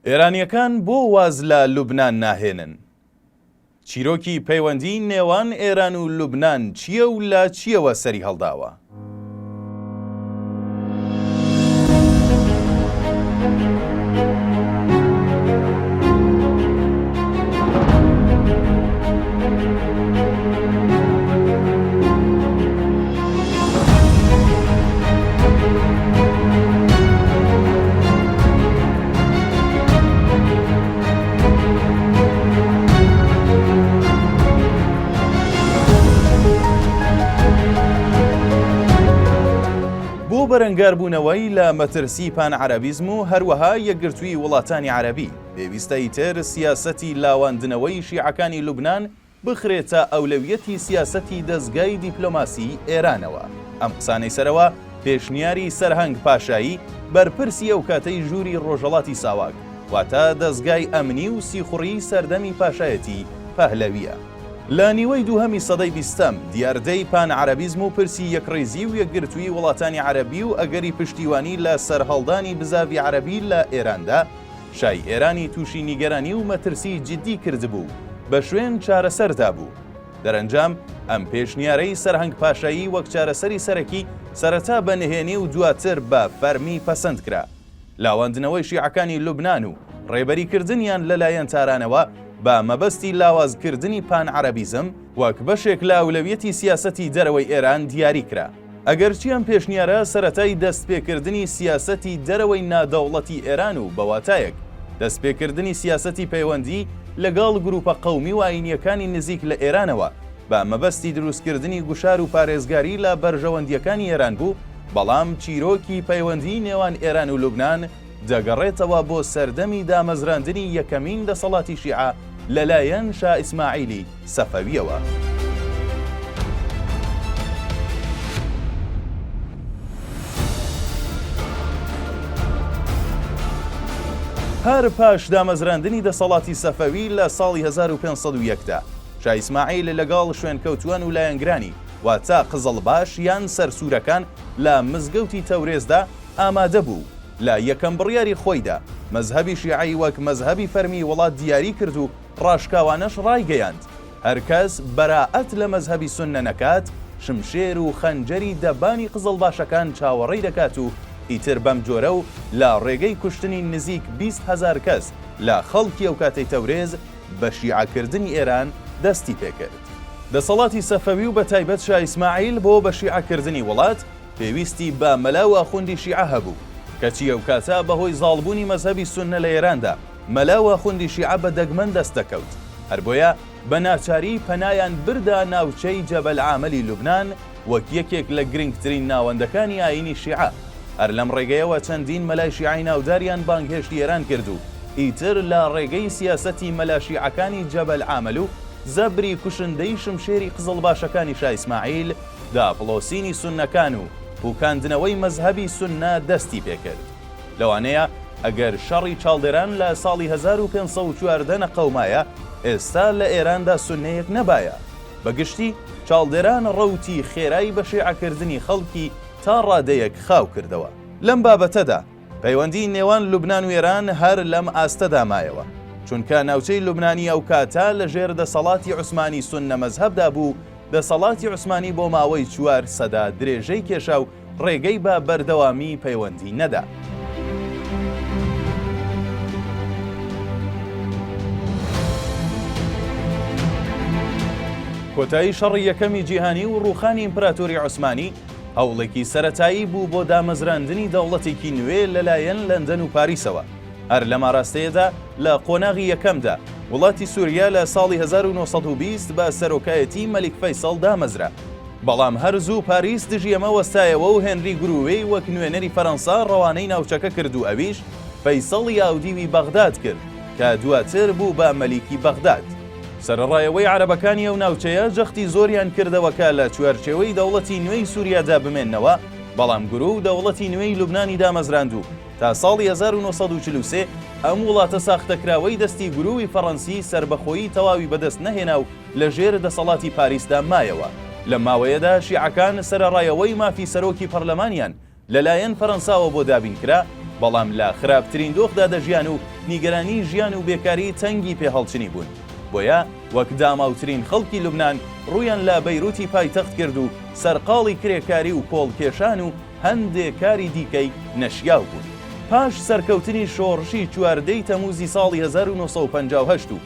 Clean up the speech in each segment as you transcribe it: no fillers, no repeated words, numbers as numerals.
ئێرانییەکان بۆ واز لە لوبنان ناهێنن؟ چیرۆکی پەیوەندیی نێوان ئێران و لوبنان چییە و لە چییەوە سەریهەڵداوە؟ بۆ بەرەنگاربوونەوەی لە مەترسی پانعەرەبیزم و هەروەها یەکگرتووی وڵاتانی عەرەبی، پێویستە ئیتر سیاسەتی لاواندنەوەی شیعەکانی لوبنان بخرێتە ئەولەویەتی سیاسەتی دەزگای دیپلۆماسیی ئێرانەوە. ئەم قسانەی سەرەوە پێشنیاری سەرهەنگ پاشایی، بەرپرسی ئەوکاتەی ژووری ڕۆژهەڵاتی ساواک، واتە دەزگای ئەمنی و سیخوڕیی سەردەمی پاشایەتی پەهلەوییە. لە نیوەی دووهەمی سەدەی بیستەم، دیاردەی پان عەرەبیزم و پرسی یەکڕیزی و یەکگرتوویی وڵاتانی عەرەبی و ئەگەری پشتیوانی لە سەرهەڵدانی بزاڤی عەرەبی لە ئێراندا، شای ئێرانی تووشی نیگەرانی و مەترسی جیددی کردبوو و بە شوێن چارەسەردا بوو. دەرەنجام ئەم پێشنیارەی سەرهەنگ پاشایی وەک چارەسەری سەرەکی سەرەتا بە نهێنی و دواتر بە فەرمی پەسەند کرا. لاواندنەوەی شیعەکانی لوبنان و ڕێبەریکردنیان لەلایەن تارانەوە بە مەبەستی لاوازکردنی پان عەرەبیزم وەک بەشێک لە ئەولەویەتی سیاسەتی دەرەوەی ئێران دیاری کرا. ئەگەرچی ئەم پێشنیارە سەرەتای دەستپێکردنی سیاسەتی دەرەوەی نادەوڵەتی ئێران و بە واتایەک دەستپێکردنی سیاسەتی پەیوەندی لەگەڵ گروپە قەومی و ئایینییەکانی نزیک لە ئێرانەوە بە مەبەستی دروستکردنی گوشار و پارێزگاری لە بەرژەوەندییەکانی ئێران بوو، بەڵام چیرۆکی پەیوەندیی نێوان ئێران و لوبنان دەگەڕێتەوە بۆ سەردەمی دامەزراندنی یەکەمین دەسەڵاتی شیعە لەلایەن شا ئیسماعیلی سەفەوییەوە. هەر پاش دامەزراندنی دەسەڵاتی سەفەوی لە ساڵی 1501 دا، شا ئیسماعیل لەگەڵ شوێنکەوتووان و لایەنگرانی، واتە قزڵباش یان سەرسوورەکان لە مزگەوتی تەورێزدا ئامادە بوو و لە یەکەم بڕیاری خۆیدا مەزهەبی شیعەی وەک مەزهەبی فەرمی وڵات دیاری کرد و ڕاشکاوانەش ڕایگەیاند، هەرکەس بەرائەت لە مەزهەبی سوننە نەکات، شمشێر و خەنجەری دەبانی قزڵباشەکان چاوەڕێی دەکات و ئیتر بەم جۆرە و لە ڕێگەی کوشتنی نزیک 20 هەزار کەس لە خەڵکی ئەوکاتەی تەورێز بە شیعەکردنی ئێران دەستی پێکرد. دەسەڵاتی سەفەوی و بەتایبەت شا ئیسماعیل بۆ بە شیعەکردنی وڵات پێویستی بە مەلا و ئاخوندی شیعە هەبوو، کەچی ئەوکاتە بەهۆی زاڵبوونی مەزهەبی سوننە لە ئێراندا مەلا و ئاخوندی شیعە بە دەگمەن دەست دەکەوت، هەر بۆیە بە ناچاری پەنایان بردە ناوچەی جەبەل عاملی لوبنان وەک یەکێک لە گرنگترین ناوەندەکانی ئایینی شیعە، هەر لەم ڕێگەیەوە چەندین مەلای شیعەی ناوداریان بانگهێشتی ئێران کرد و ئیتر لە ڕێگەی سیاسەتی مەلا شیعەکانی جەبەل عامل و زەبری کوشندەی شمشێری قزڵباشەکانی شا ئیسماعیل داپڵۆسینی سوننەکان و پوکاندنەوەی مەزهەبی سوننە دەستی پێکرد. لەوانەیە ئەگەر شەڕی چاڵدێران لە ساڵی 1514 نەقەومایە، ئێستا لە ئێراندا سوننەیەک نەبایە. بە گشتی چاڵدێران ڕەوتی خێرای بە شیعەکردنی خەڵکی تا ڕادەیەک خاو کردەوە. لەم بابەتەدا پەیوەندیی نێوان لوبنان و ئێران هەر لەم ئاستەدا مایەوە، چونکە ناوچەی لوبنانی ئەوکاتە لەژێر دەسەڵاتی عوسمانی سوننە مەزهەبدا بوو و دەسەڵاتی عوسمانی بۆ ماوەی چوار سەدە درێژەی کێشا و ڕێگەی بە بەردەوامیی پەیوەندی نەدا. کۆتایی شەڕی یەکەمی جیهانی و ڕووخانی ئیمپراتۆری عوسمانی هەوڵێکی سەرەتایی بوو بۆ دامەزراندنی دەوڵەتێکی نوێ لەلایەن لەندەن و پاریسەوە. هەر لەم ئاراستەیەدا لە قۆناغی یەکەمدا وڵاتی سوریا لە ساڵی 1920 بە سەرۆکایەتی مەلیک فەیسەڵ دامەزرا. بەڵام هەر زوو پاریس دژی ئەمە وەستایەوە و هێنری گرووێی وەک نوێنەری فەرەنسا ڕەوانەی ناوچەکە کرد و ئەویش فەیسەڵی ئاودیوی بەغداد کرد کە دواتر بوو بە مەلیکی بەغداد. سەرەڕای ئەوەی عەرەبەکانی ئەو ناوچەیە جەختی زۆریان کردەوە کە لە چوارچێوەی دەوڵەتی نوێی سوریادا بمێننەوە، بەڵام گروو دەوڵەتی نوێی لوبنانی دامەزراند و تا ساڵی 1943 ئەم وڵاتە ساختەکراوەی دەستی گرووی فەڕەنسی سەربەخۆیی تەواوی بەدەست نەهێنا و لە ژێر دەسەڵاتی پاریسدا مایەوە. لەم ماوەیەدا شیعەکان سەرەڕای ئەوەی مافی سەرۆکی پەرلەمانیان لەلایەن فەرەنساوە بۆ دابین کرا، بەڵام لە خراپترین دۆخدا دەژیان و نیگەرانی ژیان و بێکاری تەنگی پێ هەڵچنیبوون. بۆیە وەک داماوترین خەڵکی لوبنان ڕوویان لە بەیروتی پایتەخت کرد و سەرقاڵی کرێکاری و کۆڵکێشان و هەندێ کاری دیکەی نەشیاو بوون. پاش سەرکەوتنی شۆڕشی چواردەی تەمووزی ساڵی 1958 و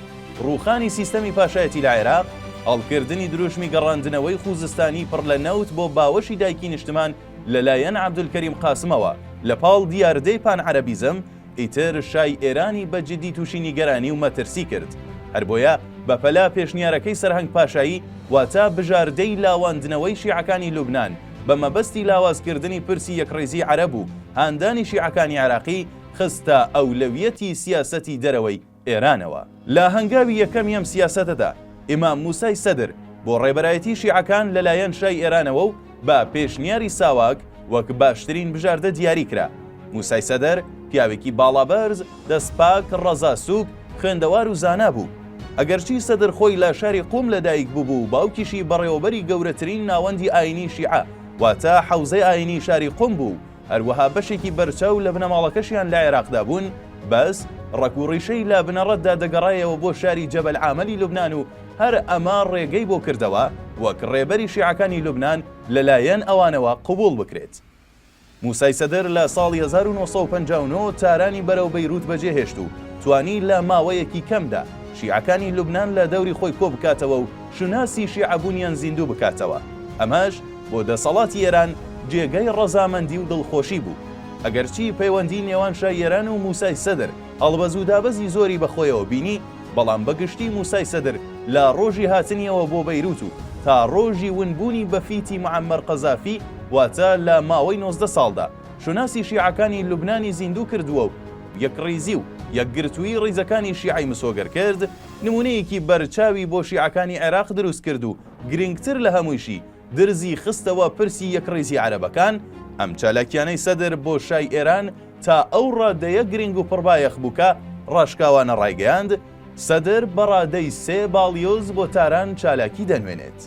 ڕووخانی سیستەمی پاشایەتی لە عێراق، هەڵکردنی دروشمی گەڕاندنەوەی خوزستانی پڕ لە نەوت بۆ باوەشی دایکی نیشتمان لەلایەن عەبدولکەریم قاسمەوە لە پاڵ دیاردەی پانعەرەبیزم، ئیتر شای ئێرانی بە جیددی تووشی نیگەرانی و مەترسی کرد. هەر بۆیە بە پەلە پێشنیارەکەی سەرهەنگ پاشایی واتە بژاردەی لاواندنەوەی شیعەکانی لوبنان بە مەبەستی لاوازکردنی پرسی یەکڕیزیی عەرەب و هاندانی شیعەکانی عێراقی خستە ئەولەویەتی سیاسەتی دەرەوەی ئێرانەوە. لە هەنگاوی یەکەمی ئەم سیاسەتەدا، ئیمام موسای سەدر بۆ ڕێبەرایەتی شیعەکان لەلایەن شای ئێرانەوە و بە پێشنیاری ساواک وەک باشترین بژاردە دیاری کرا. موسای سەدر پیاوێکی باڵابەرز، دەستپاک، ڕەزا سووک، خوێندەوار و زانا بوو. ئەگەرچی سەدر خۆی لە شاری قوم لەدایک بووبوو و باوکیشی بەڕێوەبەری گەورەترین ناوەندی ئایینی شیعە واتە حەوزەی ئایینی شاری قوم بوو و هەروەها بەشێکی بەرچاو لە بنەماڵەکەشیان لە عێراقدا بوون، بەس ڕەگ و ڕیشەی لە بنەڕەتدا دەگەڕایەوە بۆ شاری جەبەل عاملی لوبنان و هەر ئەمە ڕێگەی بۆ کردەوە وەک ڕێبەری شیعەکانی لوبنان لەلایەن ئەوانەوە قبوڵ بکرێت. موسای سەدر لە ساڵی 1959 تارانی بەرەو بەیروت بەجێهێشت و توانی لە ماوەیەکی کەمدا شیعەکانی لوبنان لە دەوری خۆی کۆبکاتەوە و شوناسی شیعەبوونیان زیندوو بکاتەوە، ئەمەش بۆ دەسەڵاتی ئێران جێگای ڕەزامەندی و دڵخۆشی بوو. ئەگەرچی پەیوەندی نێوان شای ئێران و موسای سەدر هەڵبەز و دابەزی زۆری بە خۆیەوە بینی، بەڵام بە گشتی موسای سەدر لە ڕۆژی هاتنیەوە بۆ بەیروت و تا ڕۆژی ونبوونی بە فیتی معەمەر قەزافی واتە لە ماوەی 19 ساڵدا شوناسی شیعەکانی لوبنانی زیندوو کردووە و یەکڕیزی و یەکگرتوویی ڕیزەکانی شیعەی مسۆگەر کرد، نموونەیەکی بەرچاوی بۆ شیعەکانی عێراق دروست کرد و گرنگتر لە هەموویشی درزی خستەوە پرسی یەکڕیزی عەرەبەکان، ئەم چالاکیانەی سەدر بۆ شای ئێران تا ئەو ڕادەیە گرنگ و پڕبایەخ بوو کە ڕاشکاوانە ڕایگەیاند، سەدر بە ڕادەی سێ باڵیۆز بۆ تاران چالاکی دەنوێنێت.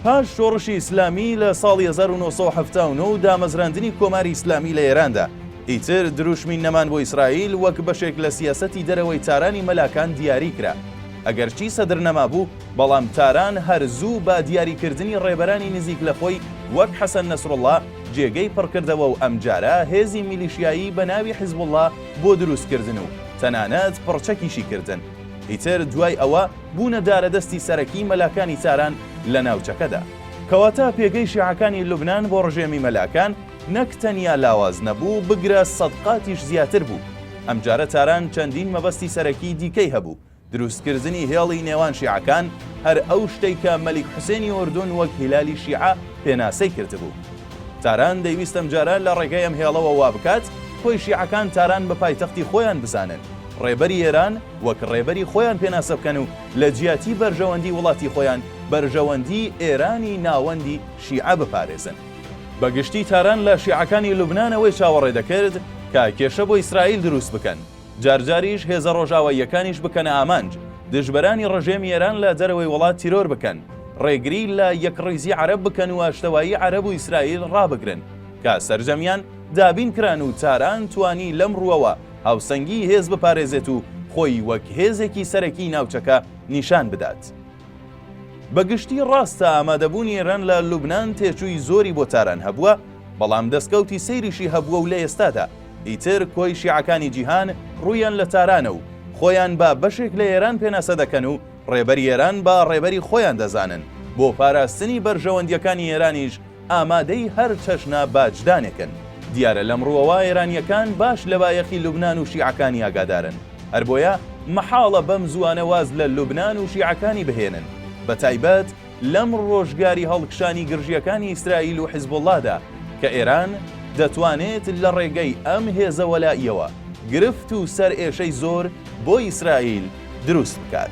پاش شۆڕشی ئیسلامی لە ساڵی 1979 و دامەزراندنی کۆماری ئیسلامی لە ئێراندا، ئیتر دروشمی نەمان بۆ ئیسرائیل وەک بەشێک لە سیاسەتی دەرەوەی تارانی مەلاکان دیاری کرا. ئەگەرچی سەدر نەمابوو، بەڵام تاران هەر زوو بە دیاریکردنی ڕێبەرانی نزیک لە خۆی وەک حەسەن نەسروڵڵا جێگەی پڕکردەوە و ئەمجارە هێزی میلیشیایی بە ناوی حیزبوڵڵا بۆ دروستکردن و تەنانەت پڕچەکیشی کردن. ئیتر دوای ئەوە بوونە دارەدەستی سەرەکی مەلاکانی تاران لە ناوچەکەدا. کەواتە پێگەی شیعەکانی لوبنان بۆ ڕژێمی مەلاکان نەک تەنیا لاواز نەبوو، بگرە سەدقاتیش زیاتر بوو. ئەمجارە تاران چەندین مەبەستی سەرەکی دیکەی هەبوو، دروستکردنی هێڵی نێوان شیعەکان، هەر ئەو شتەی کە مەلیک حوسێنی ئوردون وەک هیلالی شیعە پێناسەی کردبوو. تاران دەیویست ئەمجارە لە ڕێگای ئەم هێڵەوە وا بکات کۆی شیعەکان تاران بە پایتەختی خۆیان بزانن، ڕێبەری ئێران وەک ڕێبەری خۆیان پێناسە بکەن و لە جیاتی بەرژەوەندی وڵاتی خۆیان بەرژەوەندی ئێرانی ناوەندی شیعە بپارێزن. بە گشتی تاران لە شیعەکانی لوبنان ئەوەی چاوەڕێ دەکرد کە کێشە بۆ ئیسرائیل دروست بکەن، جارجاریش هێزە ڕۆژاواییەکانیش بکەنە ئامانج، دژبەرانی ڕژێمی ئێران لە دەرەوەی وڵات تیرۆر بکەن، ڕێگری لە یەکڕیزی عەرەب بکەن و ئاشتەوایی عەرەب و ئیسرائیل ڕابگرن، کە سەرجەمیان دابین کران و تاران توانی لەم ڕووەوە هاوسەنگیی هێز بپارێزێت و خۆی وەک هێزێکی سەرەکیی ناوچەکە نیشان بدات. بە گشتی ڕاستە ئامادەبوونی ئێران لە لوبنان تێچووی زۆری بۆ تاران هەبووە، بەڵام دەستکەوتی سەیریشی هەبووە و لە ئێستادا ئیتر کۆی شیعەکانی جیهان ڕوویان لە تارانە و خۆیان بە بەشێک لە ئێران پێناسە دەکەن و ڕێبەری ئێران بە ڕێبەری خۆیان دەزانن، بۆ پاراستنی بەرژەوەندییەکانی ئێرانیش ئامادەی هەر چەشنە باجدانێکن. دیارە لەم ڕووەوە ئێرانییەکان باش لە بایەخی لوبنان و شیعەکانی ئاگادارن، هەر بۆیە مەحاڵە بەم زووانە واز لە لوبنان و شیعەکانی بهێنن، بە تایبەت لەم ڕۆژگاری هەڵکشانی گرژییەکانی ئیسرائیل و حزبوڵڵادا کە ئێران دەتوانێت لە ڕێگەی ئەم هێزە وەلائییەوە گرفت و سەرئێشەی زۆر بۆ ئیسرائیل دروست بکات.